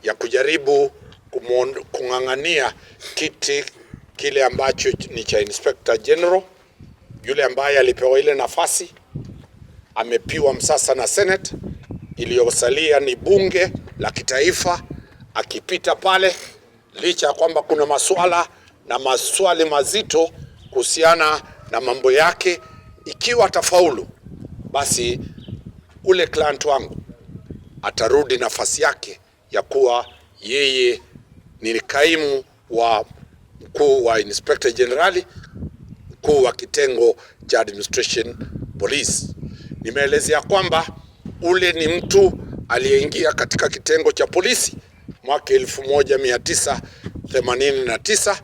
ya kujaribu kung'ang'ania kiti kile ambacho ni cha Inspector General. Yule ambaye alipewa ile nafasi amepiwa msasa na Senate, iliyosalia ni bunge la kitaifa. Akipita pale, licha ya kwamba kuna masuala na maswali mazito kuhusiana na mambo yake, ikiwa atafaulu, basi ule client wangu atarudi nafasi yake ya kuwa yeye ni kaimu wa mkuu wa Inspector General, mkuu wa kitengo cha Administration Police. Nimeelezea kwamba ule ni mtu aliyeingia katika kitengo cha polisi mwaka 1989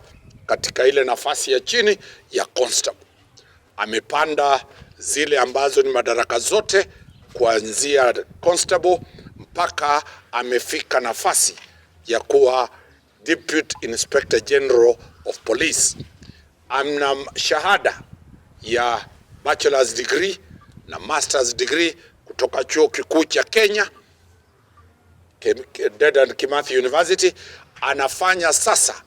katika ile nafasi ya chini ya constable. Amepanda zile ambazo ni madaraka zote kuanzia constable mpaka amefika nafasi ya kuwa Deputy Inspector General of Police. Ana shahada ya bachelor's degree na master's degree kutoka Chuo Kikuu cha Kenya, Dedan Kimathi University. Anafanya sasa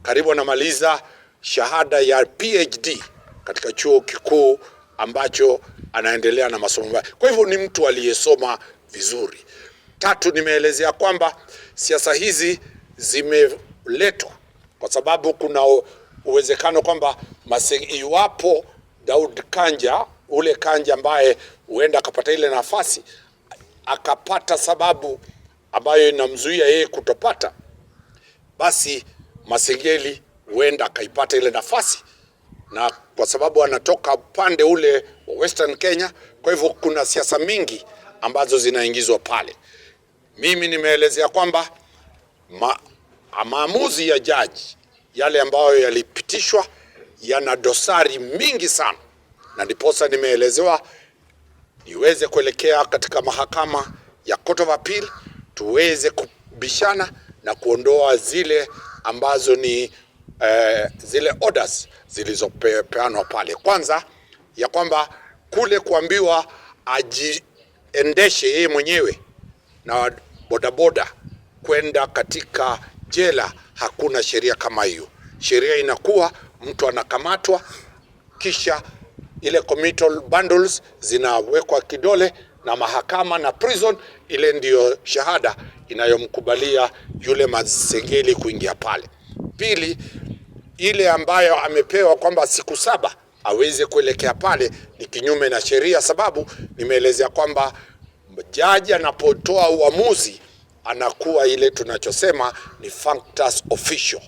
karibu anamaliza shahada ya PhD katika chuo kikuu ambacho anaendelea na masomo yake. Kwa hivyo ni mtu aliyesoma vizuri. Tatu, nimeelezea kwamba siasa hizi zimeletwa kwa sababu kuna uwezekano kwamba iwapo Daud Kanja, ule Kanja ambaye huenda akapata ile nafasi, akapata sababu ambayo inamzuia yeye kutopata, basi Masengeli huenda akaipata ile nafasi, na kwa sababu anatoka upande ule wa Western Kenya, kwa hivyo kuna siasa mingi ambazo zinaingizwa pale. Mimi nimeelezea kwamba maamuzi ya jaji yale ambayo yalipitishwa yana dosari mingi sana, na ndiposa nimeelezewa niweze kuelekea katika mahakama ya Court of Appeal tuweze kubishana na kuondoa zile ambazo ni zile orders zilizopeanwa pale. Kwanza ya kwamba kule kuambiwa ajiendeshe yeye mwenyewe na bodaboda kwenda katika jela, hakuna sheria kama hiyo. Sheria inakuwa mtu anakamatwa, kisha ile committal bundles zinawekwa kidole na mahakama na prison, ile ndiyo shahada inayomkubalia yule Masengeli kuingia pale. Pili, ile ambayo amepewa kwamba siku 7 aweze kuelekea pale ni kinyume na sheria, sababu nimeelezea kwamba jaji anapotoa uamuzi anakuwa ile tunachosema ni functus officio,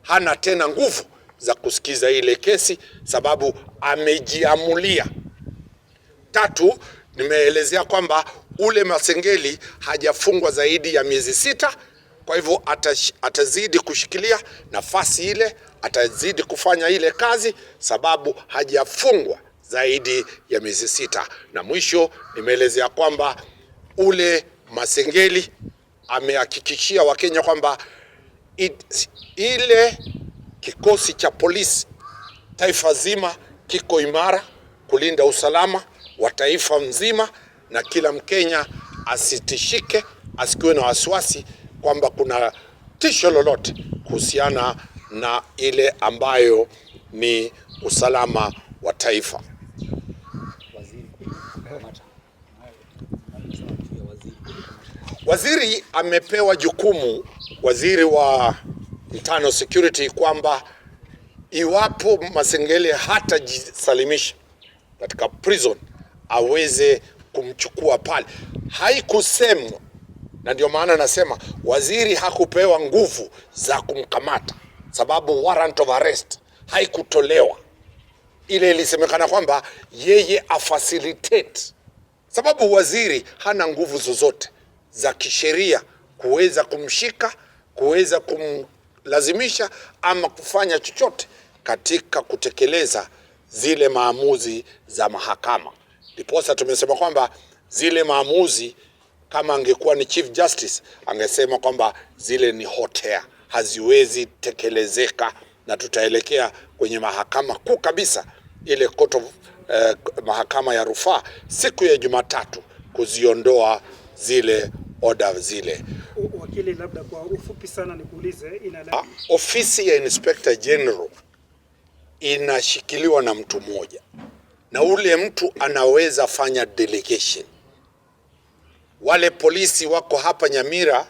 hana tena nguvu za kusikiza ile kesi sababu amejiamulia. Tatu, nimeelezea kwamba ule Masengeli hajafungwa zaidi ya miezi 6, kwa hivyo atazidi kushikilia nafasi ile, atazidi kufanya ile kazi sababu hajafungwa zaidi ya miezi 6. Na mwisho nimeelezea kwamba ule Masengeli amehakikishia Wakenya kwamba ile kikosi cha polisi taifa zima kiko imara kulinda usalama wa taifa mzima, na kila Mkenya asitishike, asikuwe na wasiwasi kwamba kuna tisho lolote kuhusiana na ile ambayo ni usalama wa taifa. Waziri amepewa jukumu, waziri wa Internal Security, kwamba iwapo Masengeli hatajisalimisha katika prison aweze kumchukua pale. Haikusemwa, na ndio maana nasema waziri hakupewa nguvu za kumkamata sababu warrant of arrest haikutolewa. Ile ilisemekana kwamba yeye afacilitate, sababu waziri hana nguvu zozote za kisheria kuweza kumshika, kuweza kumlazimisha ama kufanya chochote katika kutekeleza zile maamuzi za mahakama. Ndiposa tumesema kwamba zile maamuzi, kama angekuwa ni Chief Justice angesema kwamba zile ni hot air, haziwezi tekelezeka, na tutaelekea kwenye mahakama kuu kabisa, ile court of, mahakama ya rufaa siku ya Jumatatu kuziondoa zile Order zile. Wakili, labda kwa ufupi sana nikuulize, ina Ofisi ya Inspector General inashikiliwa na mtu mmoja, na ule mtu anaweza fanya delegation. Wale polisi wako hapa Nyamira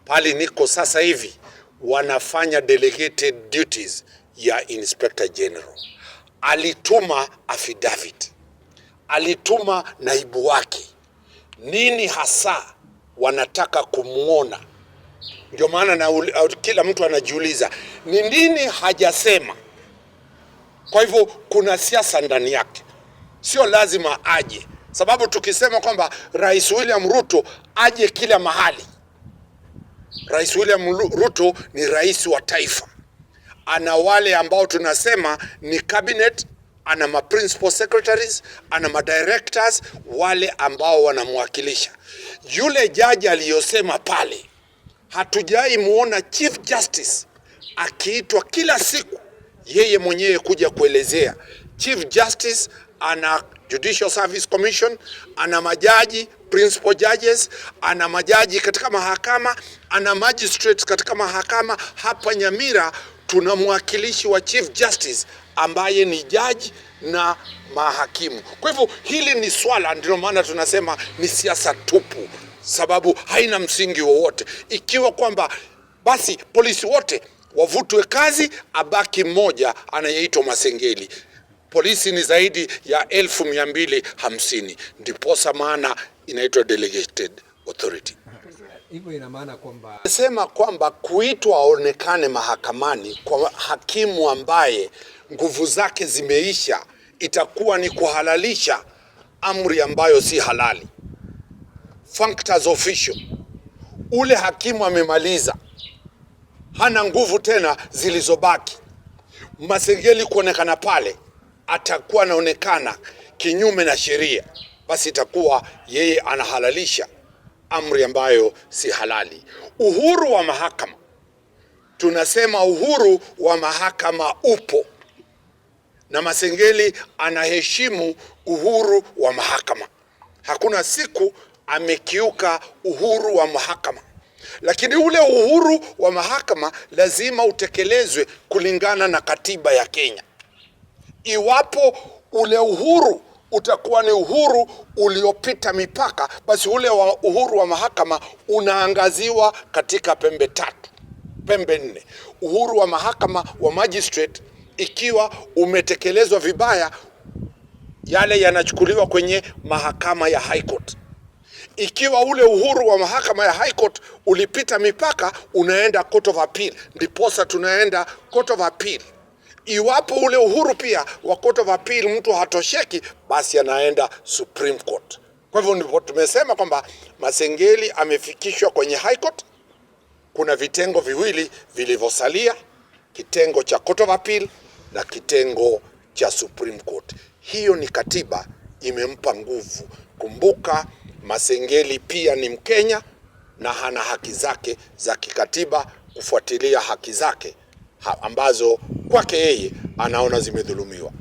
pali niko sasa hivi wanafanya delegated duties ya Inspector General. Alituma affidavit, alituma naibu wake. Nini hasa wanataka kumwona? Ndio maana na kila mtu anajiuliza ni nini hajasema. Kwa hivyo kuna siasa ndani yake, sio lazima aje, sababu tukisema kwamba Rais William Ruto aje kila mahali, Rais William Ruto ni rais wa taifa, ana wale ambao tunasema ni cabinet, ana ma principal secretaries, ana ma directors, wale ambao wanamwakilisha. Yule jaji aliyosema pale, hatujai muona Chief Justice akiitwa kila siku yeye mwenyewe kuja kuelezea. Chief Justice ana Judicial Service Commission, ana majaji principal judges, ana majaji katika mahakama, ana magistrates katika mahakama. Hapa Nyamira tuna mwakilishi wa Chief Justice ambaye ni jaji na mahakimu. Kwa hivyo hili ni swala, ndio maana tunasema ni siasa tupu, sababu haina msingi wowote. Ikiwa kwamba basi polisi wote wavutwe kazi, abaki mmoja anayeitwa Masengeli. Polisi ni zaidi ya 250,000, ndiposa maana inaitwa delegated authority. Hivyo ina maana kwamba Sema kwamba kuitwa aonekane mahakamani kwa hakimu ambaye nguvu zake zimeisha itakuwa ni kuhalalisha amri ambayo si halali. Functus officio, ule hakimu amemaliza, hana nguvu tena zilizobaki. Masengeli kuonekana pale, atakuwa anaonekana kinyume na sheria, basi itakuwa yeye anahalalisha amri ambayo si halali. Uhuru wa mahakama, tunasema uhuru wa mahakama upo, na Masengeli anaheshimu uhuru wa mahakama. Hakuna siku amekiuka uhuru wa mahakama, lakini ule uhuru wa mahakama lazima utekelezwe kulingana na katiba ya Kenya. Iwapo ule uhuru utakuwa ni uhuru uliopita mipaka, basi ule wa uhuru wa mahakama unaangaziwa katika pembe tatu, pembe nne. Uhuru wa mahakama wa magistrate ikiwa umetekelezwa vibaya, yale yanachukuliwa kwenye mahakama ya High Court. Ikiwa ule uhuru wa mahakama ya High Court ulipita mipaka, unaenda Court of Appeal, ndiposa tunaenda Court of Appeal. Iwapo ule uhuru pia wa Court of Appeal mtu hatosheki, basi anaenda Supreme Court. Kwa hivyo ndipo tumesema kwamba Masengeli amefikishwa kwenye High Court. Kuna vitengo viwili vilivyosalia, kitengo cha Court of Appeal na kitengo cha Supreme Court. Hiyo ni katiba imempa nguvu. Kumbuka Masengeli pia ni Mkenya na hana haki zake za kikatiba kufuatilia haki zake ambazo kwake yeye anaona zimedhulumiwa.